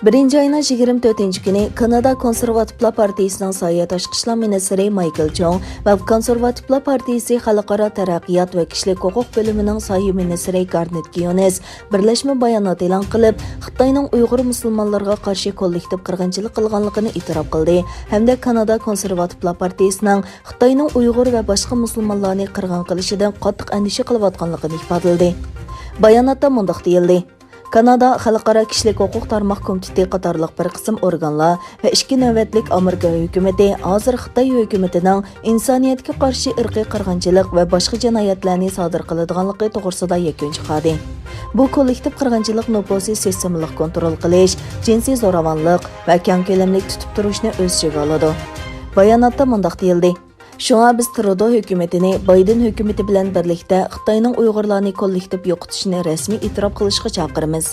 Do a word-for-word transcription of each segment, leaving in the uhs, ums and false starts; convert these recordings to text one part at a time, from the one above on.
بىرىنچى ئاينىڭ يىگىرمە تۆتىنچى كۈنى كانادا كونسېرۋاتىپلار پارتىيىسىنىڭ ساياھەت تاشقى ئىشلار مىنىستىرى مايكل چوڭ ۋە كونسېرۋاتىپلار پارتىيىسى خەلقئارا تەرەققىيات ۋە كىشىلىك ھوقۇق بۆلۈمىنىڭ سايە مىنىستىرى گارنېت كىيونېس بىرلەشمە بايانات ئېلان قىلىپ، خىتاينىڭ ئۇيغۇر مۇسۇلمانلىرىغا قارشى كوللېكتىپ قىرغىنچىلىق قىلغانلىقىنى ئېتىراپ قىلدى ھەمدە كانادا كونسېرۋاتىپلار پارتىيىسىنىڭ خىتاينىڭ ئۇيغۇر ۋە باشقا مۇسۇلمانلارنى قىرغىن قىلىشىدىن قاتتىق ئەندىشە قىلىۋاتقانلىقىنى ئىپادىلىدى. باياناتتا مۇنداق دېيىلدى: كانادا خەلقئارا كىشىلىك ھوقۇق تارماق كومىتېتى قاتارلىق بىر قىسىم ئورگانلار ۋە ئىككى نۆۋەتلىك ئامېرىكا ھۆكۈمىتى ھازىر خىتاي ھۆكۈمىتىنىڭ ئىنسانىيەتكە قارشى ئىرقىي قىرغىنچىلىق ۋە باشقا جىنايەتلەرنى سادىر قىلىدىغانلىقى توغرىسىدا يەكۈن چىقاردى. بۇ كوللېكتىپ قىرغىنچىلىق نوپۇسى سىستېمىلىق كونترول قىلىش، جىنسىي زوراۋانلىق ۋە كەڭ كۆلەملىك تۇتۇپ تۇرۇشنى ئۆز ئىچىگە ئالىدۇ. باياناتتا مۇنداق دېيىلدى: شۇڭا بىز ترۇدو ھۆكۈمىتىنى بايدېن ھۆكۈمىتى بىلەن بىرلىكتە خىتاينىڭ ئۇيغۇرلارنى كوللېكتىپ يوقىتىشىنى رەسمىي ئېتىراپ قىلىشقا چاقىرىمىز.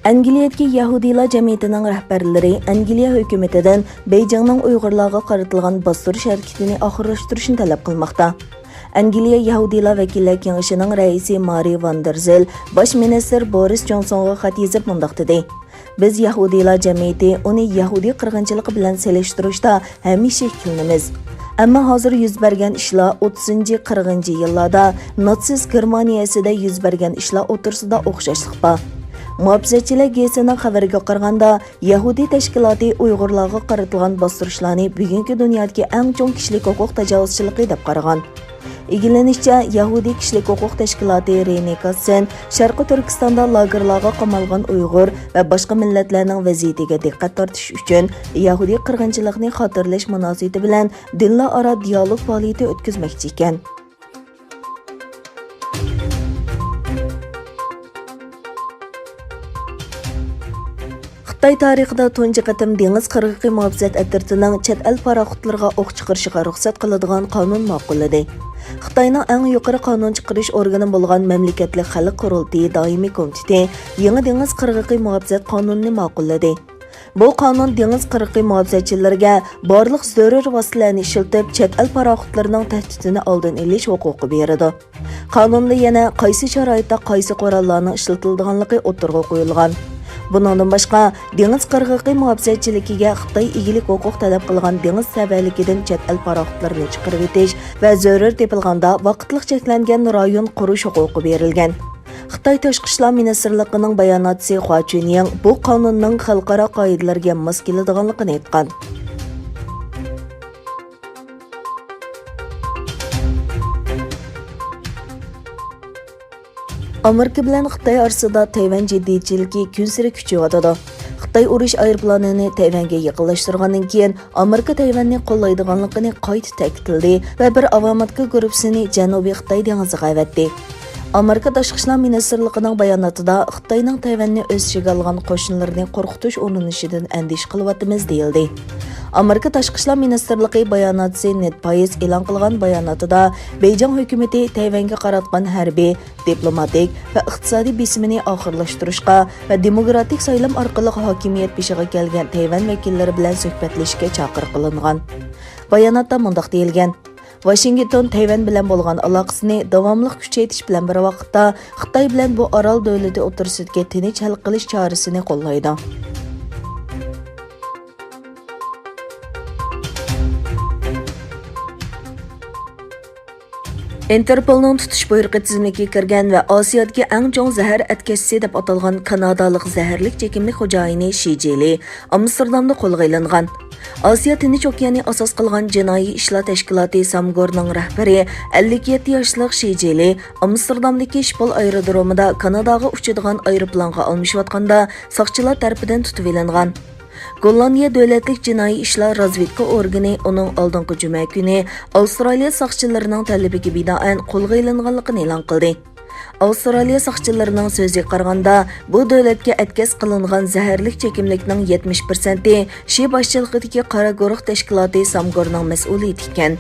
ئەنگلىيەدىكى يەھۇدىيلار جەمئىيىتىنىڭ رەھبەرلىرى ئەنگلىيە ھۆكۈمىتىدىن بېيجىڭنىڭ ئۇيغۇرلارغا قارىتىلغان باستۇرۇش ھەرىكىتىنى ئاخىرلاشتۇرۇشنى تەلەپ قىلماقتا. ئەنگلىيە يەھۇدىيلار ۋەكىللەر كېڭىشىنىڭ رەئىسى مارى ۋاندېرزېل باش مىنىستىر بورىس جونسونغا خەت يېزىپ مۇنداق دېدى: بىز يەھۇدىيلار جەمئىيىتى ئۇنى يەھۇدىي قىرغىنچىلىقى بىلەن سېلىشتۇرۇشتا ھەمىشە ئىككىلىنىمىز. ئەمما ھازىر يۈز بەرگەن ئىشلار ئوتتۇزىنچى، قىرىقىنچى يىللاردا ناتسىست گېرمانىيەسىدە يۈز بەرگەن ئىشلار ئوتتۇرىسىدا ئوخشاشلىق بار. مۇھاپىزەتچىلەر گېزىتىنىڭ خەۋىرىگە قارىغاندا، يەھۇدىي تەشكىلاتى ئۇيغۇرلارغا قارىتىلغان باستۇرۇشلارنى بۈگۈنكى دۇنيادىكى ئەڭ چوڭ كىشىلىك ھوقۇق تاجاۋۇزچىلىقى دەپ قارىغان. ئىگىلىنىشىچە، يەھۇدىي كىشىلىك ھوقۇق تەشكىلاتى رېنى كاسسېن شەرقىي تۈركىستاندا لاگېرلارغا قامالغان ئۇيغۇر ۋە باشقا مىللەتلەرنىڭ ۋەزىيىتىگە دىققەت تارتىش ئۈچۈن، يەھۇدىي قىرغىنچىلىقنى خاتىرىلەش مۇناسىۋىتى بىلەن دىنلار ئارا دىيالوگ پائالىيىتى ئۆتكۈزمەكچى ئىكەن. خىتاي تارىخىدا تۇنجى قېتىم دېڭىز قىرغىقى مۇھاپىزەت ئەترىتىنىڭ چەت ئەل پاراخوتلىرىغا ئوق چىقىرىشىغا رۇخسەت قىلىدىغان قانۇن ماقۇللىدى. خىتاينىڭ ئەڭ يۇقىرى قانۇن چىقىرىش ئورگىنى بولغان مەملىكەتلىك خەلق قۇرۇلتىيى دائىمىي كومىتېتى يېڭى دېڭىز قىرغىقى مۇھاپىزەت قانۇنىنى ماقۇللىدى. بۇ قانۇن دېڭىز قىرغىقى مۇھاپىزەتچىلىرىگە بارلىق زۆرۈر ۋاسىتىلەرنى ئىشلىتىپ، چەت ئەل پاراخوتلىرىنىڭ تەھدىتىنى ئالدىنى ئېلىش ھوقۇقى بېرىدۇ. قانۇندا يەنە قايسى شارائىتتا قايسى قوراللارنىڭ ئىشلىتىلىدىغانلىقى ئوتتۇرىغا قويۇلغان. بۇنىڭدىن باشقا، دېڭىز قىرغىقى مۇھاپىزەتچىلىكىگە خىتاي ئىگىلىك ھوقۇق تەلەپ قىلغان دېڭىز سەۋەنلىكىدىن چەت ئەل پاراخوتلىرىنى چىقىرىۋېتىش ۋە زۆرۈر تېپىلغاندا ۋاقىتلىق چەكلەنگەن رايون قۇرۇش ھوقۇقى بېرىلگەن. خىتاي تاشقى ئىشلار مىنىستىرلىقىنىڭ باياناتچىسى خۇا چۈنيىڭ بۇ قانۇننىڭ خەلقئارا قائىدىلەرگە ماس كېلىدىغانلىقىنى ئېيتقان. ئامېرىكا بىلەن خىتاي ئارىسىدا تەيۋەن جىددىيچىلىكى كۈنسېرى كۈچىيىۋاتىدۇ. خىتاي ئۇرۇش ئايروپىلانىنى تەيۋەنگە يېقىنلاشتۇرغاندىن كېيىن، ئامېرىكا تەيۋەننى قوللايدىغانلىقىنى قايتا تەكىتلىدى ۋە بىر ئاۋاماتكا گۇرۇپپىسىنى جەنۇبىي خىتاي دېڭىزىغا ئەۋەتتى. ئامېرىكا تاشقى ئىشلار مىنىستىرلىقىنىڭ باياناتىدا خىتاينىڭ تەيۋەننى ئۆز ئىچىگە ئالغان قوشۇنلىرىنى قورقۇتۇش ئۇرۇنۇشىدىن ئەندىشە قىلىۋاتىمىز، دېيىلدى. ئامېرىكا تاشقى ئىشلار مىنىستىرلىقى باياناتچىسى نېد پايس ئېلان قىلغان باياناتىدا، بېيجىڭ ھۆكۈمىتى تەيۋەنگە قاراتقان ھەربىي، دىپلوماتىك ۋە ئىقتىسادىي بېسىمىنى ئاخىرلاشتۇرۇشقا ۋە دېموكراتىك سايلام ئارقىلىق ھاكىمىيەت بېشىغا كەلگەن تەيۋەن ۋەكىللىرى بىلەن سۆھبەتلىشىشكە چاقىرىق قىلىنغان. باياناتتا مۇنداق دېيىلگەن: ۋاشىنگتون تەيۋەن بىلەن بولغان ئالاقىسىنى داۋاملىق كۈچەيتىش بىلەن بىر ۋاقىتتا، خىتاي بىلەن بۇ ئارال دۆلىتى ئوتتۇرىسىدىكى تىنچ ھەل قىلىش چارىسىنى قوللايدۇ. ئىنتېرپولنىڭ تۇتۇش بۇيرۇقى تىزىملىكىگە كىرگەن ۋە ئاسىيادىكى ئەڭ چوڭ زەھەر ئەتكەسچىسى دەپ ئاتالغان كانادالىق زەھەرلىك چېكىملىك خوجايىنى شى جىلى ئامستېردامدا قولغا ئېلىنغان. ئاسىيا تىنچ ئوكيانى ئاساس قىلغان جىنايى ئىشلار تەشكىلاتى سامگورنىڭ رەھبىرى ئەللىك يەتتە ياشلىق شى جىلى ئامستېردامدىكى شىپول ئايرودرومىدا كاناداغا ئۇچىدىغان ئايروپىلانغا ئالمىشىۋاتقاندا ساقچىلار تەرىپىدىن تۇتۇۋېلىنغان. گوللاندىيە دۆلەتلىك جىنايى ئىشلار رازۋېدكا ئورگىنى ئۇنىڭ ئالدىنقى جۈمە كۈنى ئاۋسترالىيە ساقچىلىرىنىڭ تەلىپىگە بىنائەن قولغا ئېلىنغانلىقىنى ئېلان قىلدى. ئاۋسترالىيە ساقچىلىرىنىڭ سۆزىگە قارىغاندا، بۇ دۆلەتكە ئەتكەس قىلىنغان زەھەرلىك چېكىملىكنىڭ يەتمىش پىرسەنتى شى باشچىلىقىدىكى قارا گۇرۇھ تەشكىلاتى سامگورنىڭ مەسئۇلىيىتى ئىكەن.